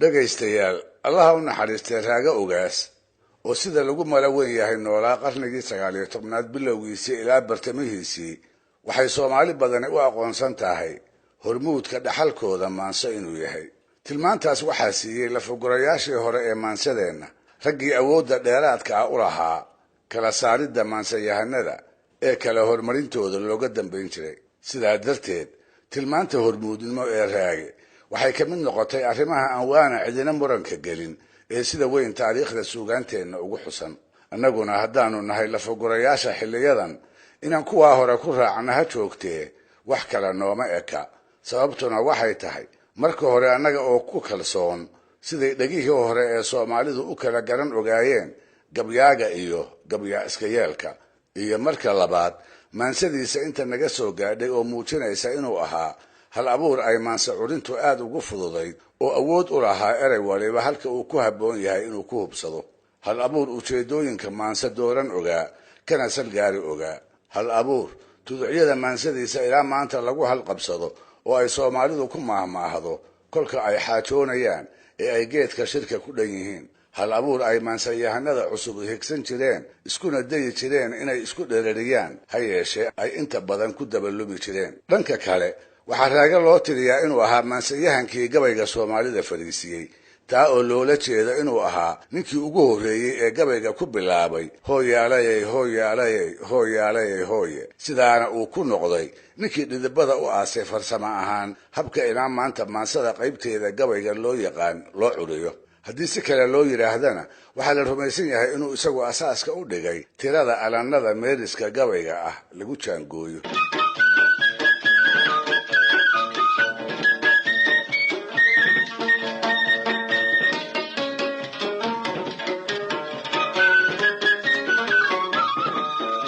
Dhegaystayaal, Allaha u naxariistay Raaga Ogaas oo sida lagu mala weyn yahay noolaa qarnigii 19aad bilowgiisii ilaa bartamihiisii, waxay Soomaali badani u aqoonsan tahay hormuudka dhaxalkooda maanso inuu yahay. Tilmaantaas waxaa siiyey lafagurayaashii hore ee maansadeenna, raggii awoodda dheeraadka ah u lahaa kala saaridda maansayahanada ee kala horumarintooda looga dambayn jiray. Sidaa darteed tilmaanta hormuudnimo ee Raage waxay ka mid noqotay arrimaha aan waana cidina muranka gelin ee sida weyn taariikhda suugaanteenna ugu xusan. Annaguna haddaanu nahay lafagurayaasha xilliyadan, inaan kuwaa hore ku raacna ha joogtee, wax kale nooma eka. Sababtuna waxay tahay, marka hore annaga oo ku kalsoon siday dhegihii hore ee Soomaalidu u kala garan ogaayeen gabyaaga iyo gabyaa iska yeelka, iyo marka labaad maansadiisa inta naga soo gaadhay oo muujinaysa inuu ahaa hal abuur ay maanse curintu aad ugu fududayd oo awood u lahaa erey waliba halka uu ku habboon yahay inuu ku hubsado, hal abuur ujeedooyinka maanse dooran ogaa kana salgaari ogaa, hal abuur tuducyada maansadiisa ilaa maanta lagu halqabsado oo ay Soomaalidu ku maahmaahdo kolka ay xaajoonayaan ee ay geedka shirka ku dhan yihiin, hal abuur ay maansayahanada cusub higsan jireen iskuna dayi jireen inay isku dherariyaan, ha yeeshee ay inta badan ku dabalumi jireen. Dhanka kale waxaa Raaga loo tiriyaa inuu ahaa maansayahankii gabayga Soomaalida fadhiisiyey, taa oo loola jeedo inuu ahaa ninkii ugu horreeyey ee gabayga ku bilaabay hooyaalayay hooyaalayay hooyaalayay hooye, sidaana uu ku noqday ninkii dhidibada u aasay farsamo ahaan habka ilaa maanta maansada qaybteeda gabayga loo yaqaan loo curiyo. Haddii si kale loo yidhaahdana, waxaa la rumaysan yahay inuu isagu asaaska u dhigay tirada alannada meeriska gabayga ah lagu jaangooyo.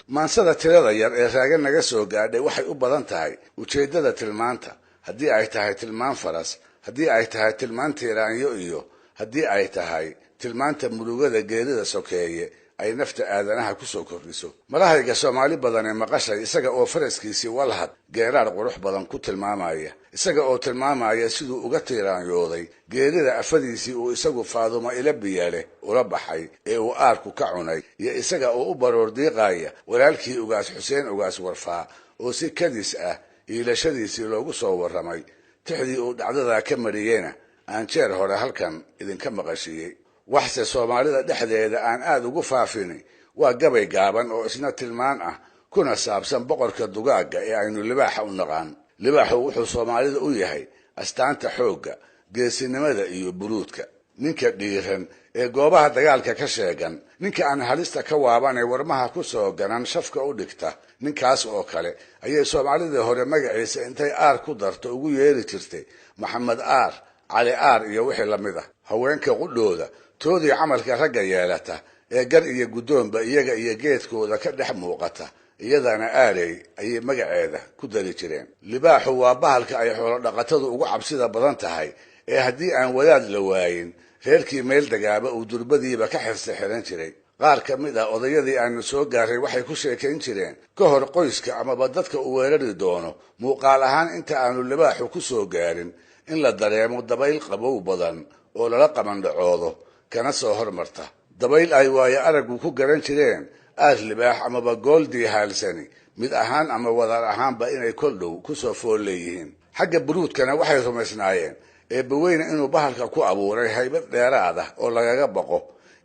Maansada tirada yar ee Raaga naga soo gaadhay waxay u badan tahay ujeeddada tilmaanta, haddii ay tahay tilmaan faras, haddii ay tahay tilmaan tiiraanyo, iyo haddii ay tahay tilmaanta murugada geerida sokeeye ay nafta aadanaha ku soo kordhiso. Malahayga Soomaali badan ee maqashay isaga oo faraskiisii Walhad geeraar qurux badan ku tilmaamaya, isaga oo tilmaamaya siduu uga tiiraanyooday geerida afadiisii uu isagu Faadumo ila biyale ula baxay ee uu aarku ka cunay, iyo isaga oo u baroor diiqaya walaalkii Ugaas Xuseen Ugaas Warfaa oo si kadis ah iilashadiisii loogu soo warramay, tixdii uu dhacdadaa ka mariyeyna aan jeer hore halkan idinka maqashiiyey. Waxse Soomaalida dhexdeeda aan aad ugu faafini waa gabay gaaban oo isna tilmaan ah kuna saabsan boqorka dugaagga ee aynu libaaxa u naqaan. Libaaxu wuxuu Soomaalida u yahay astaanta xoogga, geesinimada iyo buruudka, ninka dhiiran ee goobaha dagaalka ka sheegan, ninka aan halista ka waaban ee warmaha ku soo ganan shafka u dhigta. Ninkaas oo kale ayay Soomaalidii hore magaciisa intay aar ku darto ugu yeeri jirtay Maxamed Aar, Cali Aar iyo wixii lamid ah. Haweenka qudhooda toodii camalka ragga yeelata ee gar iyo guddoonba iyaga iyo geedkooda ka dhex muuqata, iyadana aarey ayay magaceeda ku dari jireen. Libaaxu waa bahalka ay xoolo dhaqatadu ugu cabsida badan tahay ee haddii aan wadaad la waayin reerkii meel degaaba uu durbadiiba ka xirsi xiran jiray. Qaar ka mid ah odayadii aanu soo gaaray waxay ku sheekayn jireen ka hor qoyska amaba dadka uu weerari doono muuqaal ahaan inta aanu libaaxu ku soo gaarin in la dareemo dabayl qabow badan oo lala qamandhacoodo kana soo hormarta, dabayl ay waayo araggu ku garan jireen aar libaax amaba gooldii haalsani mid ahaan ama wadar ahaanba inay kol dhow kusoo fool leeyihiin. Xagga buruudkana waxay rumaysnaayeen eebbaweyne inuu bahalka ku abuuray haybad dheeraad ah oo lagaga baqo,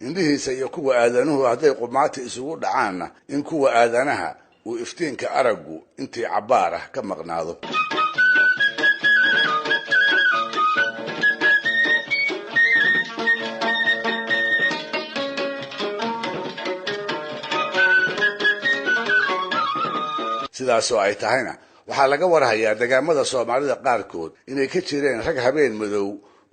indhihiisa iyo kuwa aadanuhu hadday qumaati isugu dhacaanna in kuwa aadanaha uu iftiinka araggu intii cabbaar ah ka maqnaado. Sidaasoo ay tahayna waxaa laga warhayaa degaamada Soomaalida qaarkood inay ka jireen rag habeen madow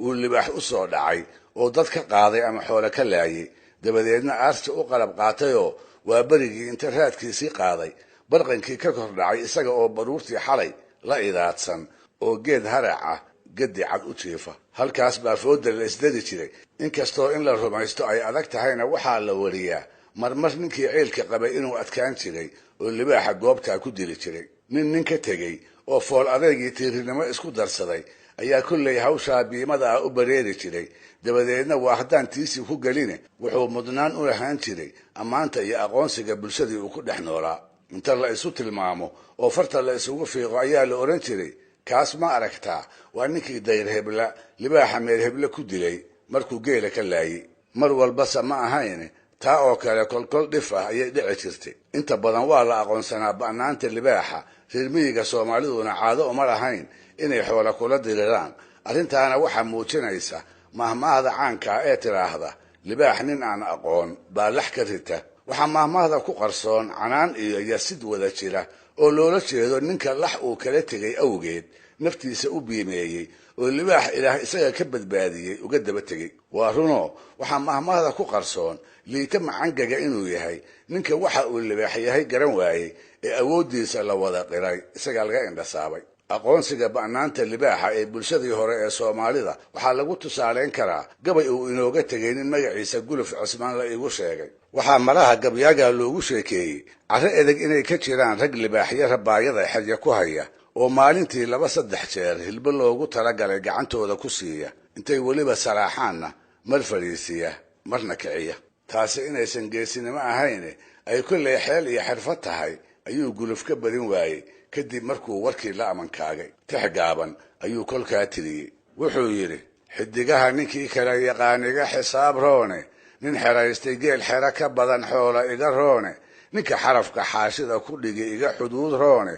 uu libaax u soo dhacay oo dad ka qaaday ama xoolo ka laayay, dabadeedna aarsi u qalab qaatayoo waa berigii inta raadkiisii qaaday barqankii ka kor dhacay isaga oo baruurtii xalay la idaadsan oo geed harac ah gedi cad u jiifa. Halkaas baa fooda la isdari jiray. Inkastoo in la rumaysto ay adag tahayna, waxaa la wariyaa marmar ninkii ciilka qabay inuu adkaan jiray oo libaaxa goobtaa ku dili jiray. Nin nin ka tegey oo fool adeygii tiirinimo isku darsaday ayaa kollay hawshaa biimada ah u bareeri jiray. Dabadeedna waa haddaan tiisii ku geline, wuxuu mudnaan u lahaan jiray ammaanta iyo aqoonsiga bulshadii uu ku dhex noolaa. Inta la isu tilmaamo oo farta la isugu fiiqo ayaa la odhan jiray, kaas ma aragtaa, waa ninkii dayr hebla libaaxa meel heble ku dilay markuu geela ka laayey. Mar walbase ma ahayn taa oo kale, kolkol dhif ah ayay dhici jirtay. Inta badan waa la aqoonsanaa ba'naanta libaaxa, reer miyiga Soomaaliduna caado uma lahayn inay xoola kula diriraan. Arrintaana waxaa muujinaysa mahmaahda caankaa ee tidhaahda, libaax nin aan aqoon baa lax ka rita. Waxaa mahmaahda ku qarsoon canaan iyo yasid wada jira oo loola jeedo ninka lax uu kala tegay awgeed naftiisa u biimeeyey oo libaax Ilaah isaga ka badbaadiyey uga daba tegey. Waa runoo, waxaa mahmaahda ku qarsoon liita macangaga inuu yahay ninka waxa uu libaax yahay garan waayey ee awooddiisa la wada qiray isagaa laga indhasaabay. Aqoonsiga ba'naanta libaaxa ee bulshadii hore ee Soomaalida waxaa lagu tusaalayn karaa gabay uu inooga tegay nin magaciisa Guluf Cusmaan la iigu sheegay. Waxaa malaha gabyaagaa loogu sheekeeyey carro edeg inay ka jiraan rag libaaxyo rabaayada xerya ku haya oo maalintii 2-3 jeer hilbo loogu talagalay gacantooda ku siiya, intay weliba saraaxaanna mar fadhiisiya marna kiciya. Taasi inaysan geesinimo ahayn ay kollay xeel iyo xirfad tahay ayuu Guluf ka badin waayey kadib markuu warkii la amankaagay. Tix gaaban ayuu kolkaa tiriyey. Wuxuu yidhi, xidigaha ninkii kala yaqaan iga xisaab roone, nin xeraystay geel xero ka badan xoola iga roone, ninka xarafka xaashida ku dhigi iga xuduud roone,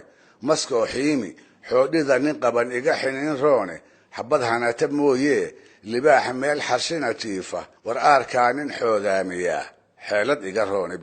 maskoo xiimi xoodhida nin qaban iga xinin roone, xabad hanata mooyee libaax meel xarshina jiifa war aarkaa nin xoodaamiyaa xeelad iga roone.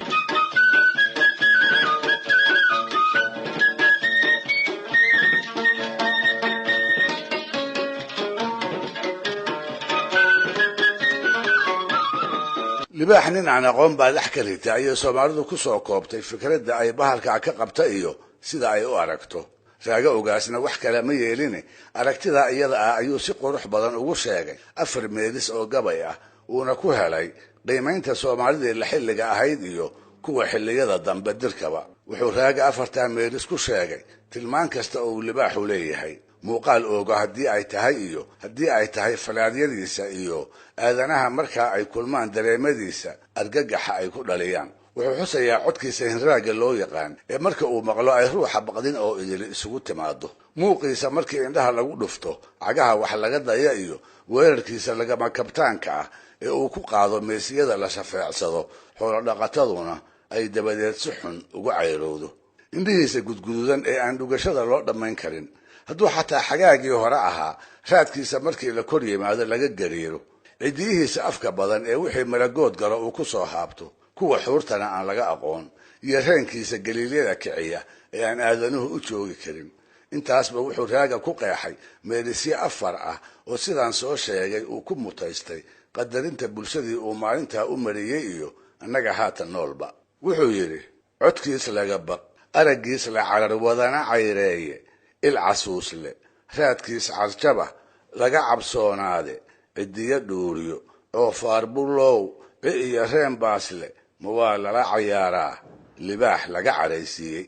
Libaax nin aan aqoon baa lax ka rita ayay Soomaalidu ku soo koobtay fikradda ay bahalkaa ka qabta iyo sida ay u aragto. Raaga Ogaasna wax kale ma yeeline, aragtidaa iyada ah ayuu si qurux badan ugu sheegay 4 meelis oo gabay ah, uuna ku helay qiimaynta Soomaalidii la xilliga ahayd iyo kuwa xilliyada dambe dirkaba. Wuxuu Raaga 4taa meelis ku sheegay tilmaan kasta oo uu libaaxu leeyahay, muuqaal oogo haddii ay tahay iyo haddii ay tahay falaadyadiisa iyo aadanaha markaa ay kulmaan dareemadiisa argagaxa ay ku dhaliyaan. Wuxuu xusayaa codkiisa hinraagga loo yaqaan ee marka uu maqlo ay ruuxa baqdin oo idili isugu timaado, muuqiisa markii indhaha lagu dhufto cagaha wax laga daya, iyo weerarkiisa lagama kabtaanka ah ee uu ku qaado meesiyada la shafeecsado, xoolodhaqataduna ay dabadeed si xun ugu cayrowdo. Indhihiisa gudgududan ee aan dhugashada loo dhammayn karin, hadduu xataa xagaagii hore ahaa raadkiisa markii la kor yimaado laga gariiro, cidiyihiisa afka badan ee wixii malagood galo uu ku soo haabto, kuwa xuurtana aan laga aqoon, iyo reenkiisa galiilyada kiciya ee aan aadanuhu u joogi karin. Intaasba wuxuu Raaga ku qeexay meelisyo 4 ah oo sidaan soo sheegay uu ku mutaystay qadarinta bulshadii uu maalintaa u mariyey iyo annaga haatan noolba. Wuxuu yidhi, codkiis laga baq, araggiis la carar wadana cayreeye, il casuusle, raadkiis carjaba laga cabsoonaade, cidiyo dhuuriyo oofaar bulow, ci iyo reen baasle, ma waa lala cayaaraa libaax laga cadhaysiiyey.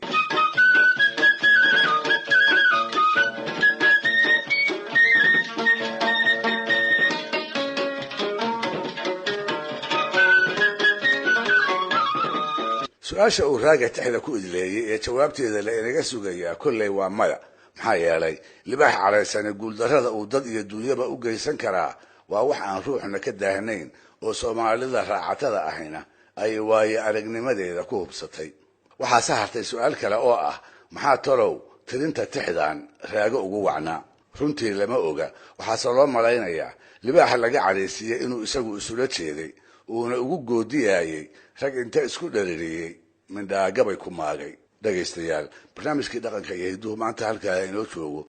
Su-aasha uu Raaga tixda ku idleeyey ee jawaabteeda la inaga sugayaa kolley waa maya. Maxaa yeelay libaax cadhaysane guuldarrada uu dad iyo duunyaba u geysan karaa waa wax aan ruuxna ka daahnayn oo Soomaalida raacatada ahina ay waaye aragnimadeeda ku hubsatay. Waxaase hartay su-aal kale oo ah, maxaa talow tirinta tixdan Raago ugu wacnaa? Runtii lama oga. Waxaase loo malaynayaa libaaxa laga cadhaysiiyey inuu isagu isula jeeday, uuna ugu goodiyaayey rag inta isku dhaririyey mindhaagabay ku maagay. Dhegaystayaal, barnaamijkii dhaqanka iyo hidduhu maanta halkaa inoo joogo.